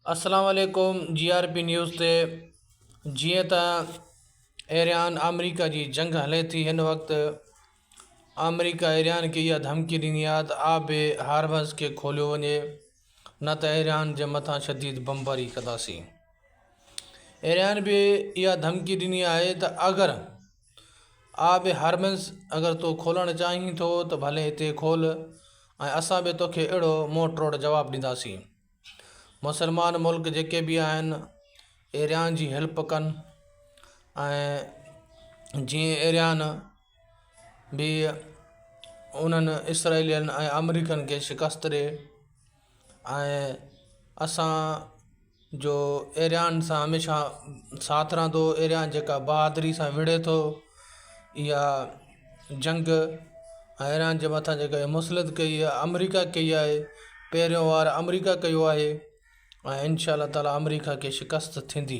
السلام عليڪم جي آر پي نيوز تي جيئن ته ايران آمريڪا جي جنگ هلي ٿي هن وقت آمريڪا ايران کي اها ڌمڪي ڏني آهي ته آب هارمز کي کوليو وڃي نه ته ايران جي مٿان شديد بمباري ڪنداسين ايران به اها ڌمڪي ڏني آهي ته اگر آب هارمز اگر تو کولڻ چاهين ٿو ته ڀلي هتي کول ۽ اسان به توکي اهڙو منهن ٽوڙ جواب ڏينداسين مسلمان ملڪ جيڪي به آهن ايران جي هيلپ ڪن ۽ جيئن ايران به انهن اسرائيلين ۽ آمريڪن کي شڪست ڏئي ۽ اسان جو ايران سان هميشه ساٿ رهندو ايران جيڪا بهادري سان وڙهي ٿو اها جنگ ۽ ايران جي مٿان جيڪا مسلط ڪئي آهي آمريڪا ڪئي آهي پهريون وار آمريڪا ڪيو آهي ۽ انشاء الله تعاليٰ آمريڪا کي شڪست ٿيندي.